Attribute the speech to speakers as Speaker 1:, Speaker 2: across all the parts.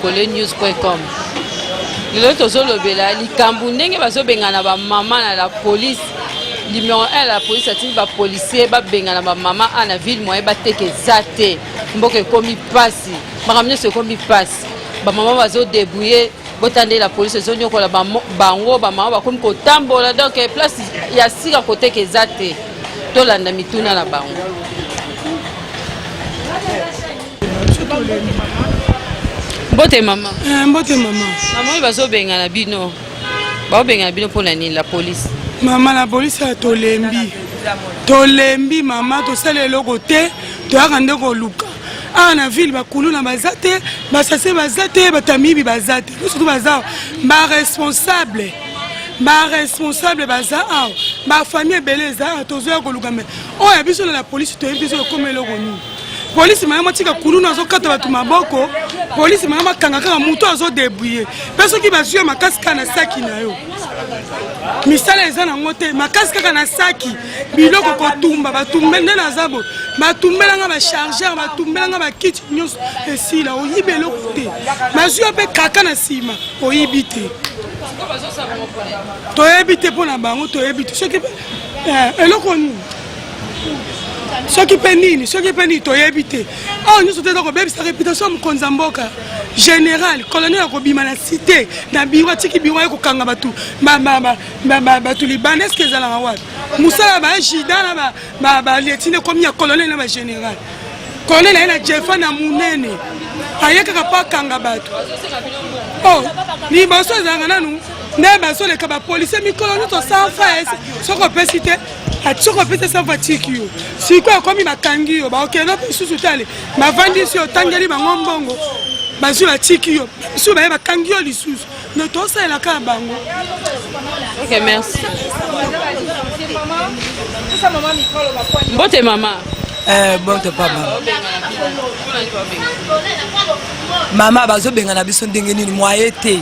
Speaker 1: congolaisnews.com. Lelo tozolobela likambo ndenge bazobengana bamama na la police. Numéro 1 la police atindi bapolicier babengana bamama a na ville moyen bateka eza te. Mboka ekomi mpasi, makambo nyonso ekomi mpasi, bamama bazodebrouille. Botande la police ezonyokola bango, bamama bakomi kotambola, donc place ya sika koteka eza te. Tolanda mituna na bango. Mbote mama.
Speaker 2: Mbote mama.
Speaker 1: Mama, oyo bazobengana bino, baobengana bino mpona nini? La police.
Speaker 2: Mama, la polisi ya tolembi, tolembi mama, tosala eloko te, toyaka nde koluka awa na ville. Bakuluna baza te, basase baza te, batamibi baza te, surtout baza baresponsable, baresponsable baza awa, bafamille ebele eza awa. Tozoya koluka, me oyo ya biso na la polisi toyebi te soki ekoma eloko nini. Polisi mayama tika kuluna azokata bato maboko, polisi mayama akanga kaka moto azodébrouille, mpe soki bazwi yo makasi kaka na saki na yo, misala eza nango te, makasi kaka na saki, biloko kotumba, batumbe nde naza boye, batumbelanga bachargeur, batumbelanga bakiti nyonso esila. Oyibi eloko te, bazwi yo mpe kaka na nsima oyibi te. Toyebi te mpo na bango, toyebi te soki eloko nini, soki mpe nini, soki mpe nini, toyebi te. Oyo nyonso te eza kobebisa réputation ya mokonzi ya mboka. Général colonel akobima na cité na biro, atiki biro, aye kokanga bato, bato libanda. Eske ezalaka wapi mosala ya baajida na balietine ekomi ya colonel na bagénéral? Colonel aye na jefa na monene, aye kaka mpo akanga bato. O liboso ezalaka nanu nde bazoleka bapolisier mikolo nyonso sans fes, soki opesi te, soki opesi sans fatiki yo. Sikoyo akomi bakangi yo, baokende mpe lisusu tale, bavandisi yo, otangeli bango mbongo, bazwi, batiki yo lisusu, baye bakangi yo lisusu. No tosalela kaka bango.
Speaker 1: Ok, merci. Mbote mama.
Speaker 3: Mbote papa. Mama, bazobengana biso ndenge nini? Mwaye te,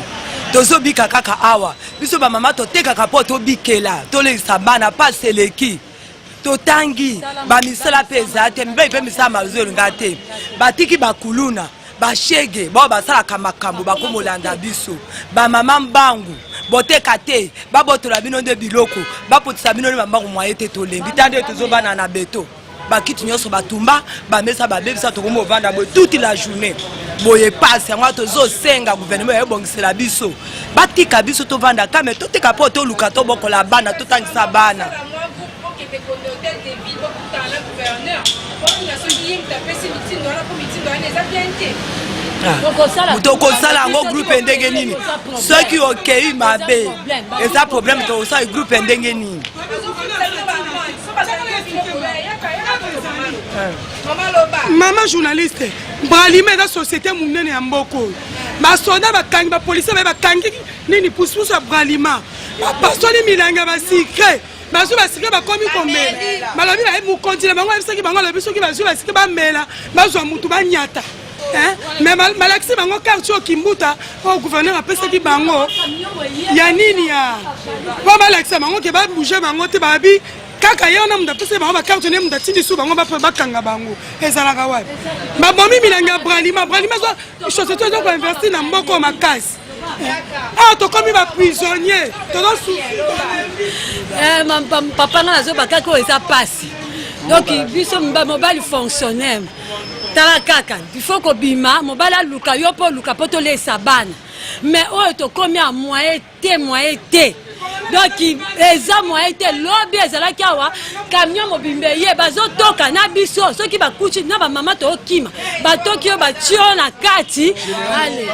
Speaker 3: tozobika kaka awa. Biso bamama totekaka mpo tobikela, tolekisa bana. Pasi eleki, totangi, bamisala mpe eza te, mibali mpe misala mazolinga te. Batiki bakuluna, bashege bao basalaka makambo, bakomolanda biso bamama mbangu. Boteka te, babotola bino nde biloko, bapotisa bino nde bambangu. Mwaye te, tolembi. Ta nde tozobana na beto, bakiti nyonso batumba, bamesa babebisa, tokomi ovanda boye toute la journée boye. Pasi yango tozosenga gouvernement ebongisela biso, batika biso tovanda kame, toteka mpo toluka tobokola bana, totangisa bana.
Speaker 4: Bokende konde hôtel de ville, bokutana na gouverneur, botuna soki ye moto apesi mitindo wana, mpo mitindo wana eza bien te.
Speaker 3: Moto okosala yango groupe ndenge nini? Soki okei mabe, eza problème. Tokosala groupe ndenge nini?
Speaker 2: Mama journaliste, Bralima eza société monene ya mboka oyo. Basoda bakangi, bapolisier baye bakangi nini, pusupusu ya Bralima, bapasoli milangi ya basucre, bazwi basucre, bakomi komela. Balobi mokonzi na bango ayebisaki bango, alobi soki bazwi basucre bamela, bazwa mutu banyata. Mais balakisi bango carte oyo Kimbuta oyo gouverneur apesaki bango ya nini, ya po balakisa bango ke babouge bango te. Babi kaka ye wana moto apesaki bango bacarte, nde moto atindi su bango bakanga bango. Ezalaka wapi? Babomi milangi ya Bralima. Bralima société eza koinvestir na mboka oyo makasi. Awa tokomi baprisonnier, tozosouffrir.
Speaker 5: Papa, nga nazoba kaka oyo eza pasi. Donc biso mobali fonctionnaire, tala kaka, il faut kobima, mobali aluka yo mpo oluka mpo tolesa bana. Mais oyo tokomi ya moyen te, moyen te. Donc eza moyen te. Lobi ezalaki awa, camion mobimba eye, bazotoka na biso. Soki bakuti na bamama, tookima, batoki oyo batio na kati. Ale,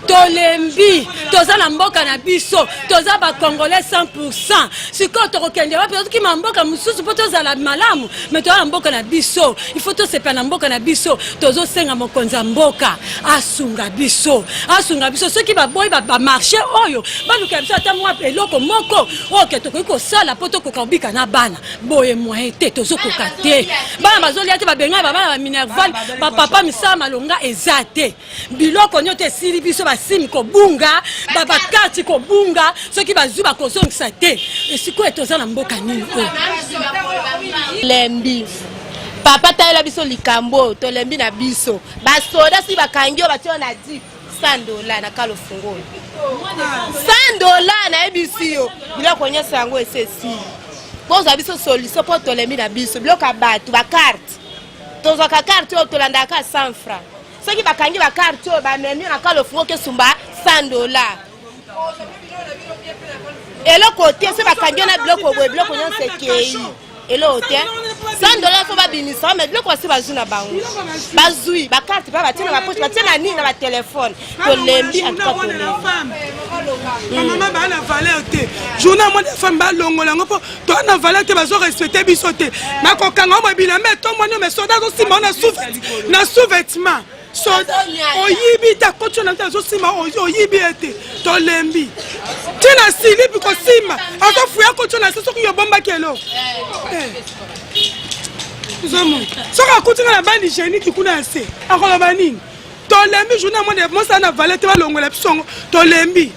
Speaker 5: tolembi. Toza na mboka na biso, toza bacongolais 100. Sikoyo tokokende wapi? Tokima mboka mosusu mpo tozala malamu? Me toza na mboka na biso, il faut tosepela na mboka na biso. Tozosenga mokonzi ya mboka asunga biso, asunga biso. Soki baboyi bamarché oyo, baluka biso ata mwa eloko moko oyo ke tokoki kosala mpo tokoka kobika na bana. Boye moyen te, tozokoka te. Bana bazolia te, babengani babana baminerval, bapapa misala malonga eza te, biloko nyonso esili biso, basimi kobunga, bakati kobunga, soki bazwi bakozongisa te. Esikoyo toza na mboka nini oyo?
Speaker 6: Lembi papa, talela biso likambo oyo, tolembi na biso. Basoda soki bakangi oyo, batie na jeep. 100 dollar na kalo fungola 100 dollar nayebisi yo biloko nyonso yango esi esili bozwa biso solution mpo tolembi na biso biloko ya bato bakarte tozwaka karte oyo tolandaka 100 franc soki bakangi bakarte oyo bamemi na kalo fungo kesumba 100 dollar eloko te soki bakangi yo na biloko boye biloko nyonso ekei eloko te 100 dollar fo babimisa me biloko basi bazwi na bango bazwi bakarte mpe batie na bapoche batie na nini na batelefone tolembi antuka tolembi
Speaker 2: bamama baa na valeur te journée ya mwana ya femme balongola yango mpo toa na valeur te bazo respecte biso te bakokanga omo bilamba etombwani me soda azosimba na sous-vêtement soda oyibi te akoti na te azosimba oyibi ye te tolembi ti na silipi kosimba azofuya akoti na se soki yobombaki eloko eh. soki akuti nga na bandi hygiénique kuna ya se akoloba nini tolembi journée mwana mosala na vale te balongola biso yango tolembi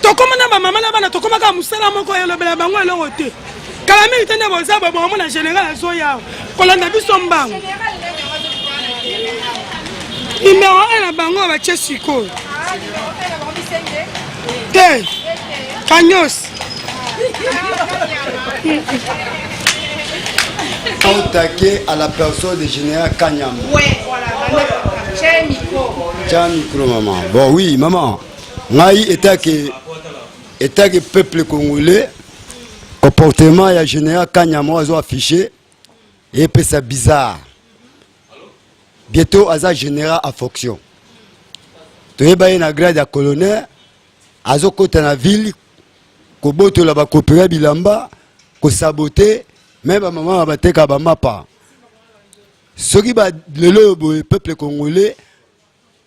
Speaker 2: tokóma na bamama na bana tokóma kaka mosala moko elobela bango eloko te kala mingi te nde boza boye bokomona général azoya kolanda biso mbango numero 1 na bango batie sikoyo te kanyos
Speaker 7: Attaqué à la personne de général Kanyama.
Speaker 4: Ouais, voilà. Tiens micro.
Speaker 7: Tiens micro, maman. Bon, oui, maman. Ngai etake etake peuple congolais comportement ya général Kanyama azo affiché epesa bizarre. Bientôt aza général à fonction. Toyeba ye na grade ya colonel azokota na ville kobotola bakopera bilamba kosabote me bamama bateka bamapa soki ba lelo oyo boye peuple congolais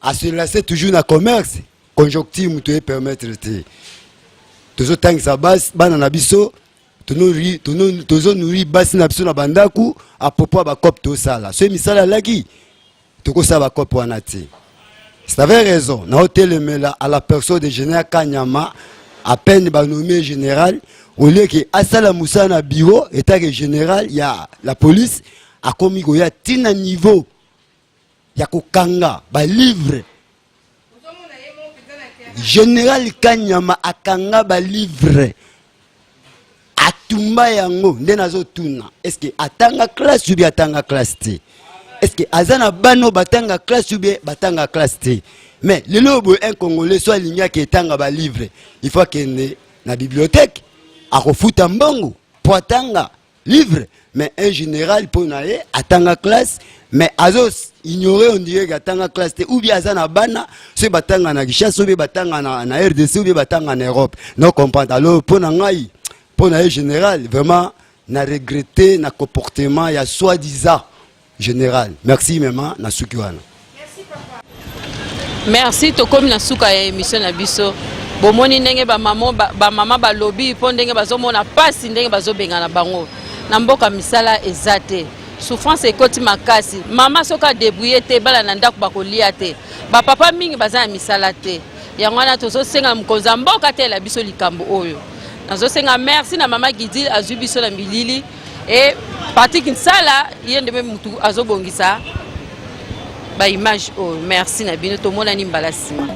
Speaker 7: ase lance toujours na commerce conjoncture moto ye permettre te tozotangisa bana na biso tozonourri basi na biso na bandako à propos ya bacope tosala soki misala alaki tokosala bacope wana te c'est avec raison naotelemela à la personne de général kanyama à peine banommé général au lieu ke asala mosala na bureau etake général ya la police akomi koya ntina niveau ya kokanga balivre général kanyama akanga balivre atumba yango nde nazotuna estce atanga classe ou bien atanga classe te estce aza na bana oyo batanga classe ou bien batanga classe te mais lelo oyo boye un congolais so alingi ake etanga balivre il faut akende na bibliothèque akofuta mbongo mpo atanga livre mais un général mpo na ye atanga classe mais azo ignorer on dirait atanga classe te ou bien aza na bana soki batanga na Kinshasa ou bien batanga na, na RDC ou bien batanga na Europe no comprendre alors mpo na ngai mpo na ye général vraiment na regretter na comportement ya soi-disant général merci mema na suki wana
Speaker 1: Merci tokomi na suka ya emission na biso bomoni ndenge bamama ba ba balobi mpo ndenge bazomona mpasi ndenge bazobengana bango na mboka misala eza te souffrance ekoti makasi mama soki adebrouille te bana na ndako bakolia te bapapa mingi baza na misala te yango wana tozosenga mokonzi ya mboka ateyela biso likambo oyo nazosenga merci na mama gidil azwi biso na milili e Patrick Nsala ye nde mutu azobongisa ba image oyo merci na bino tomonani mbala nsima.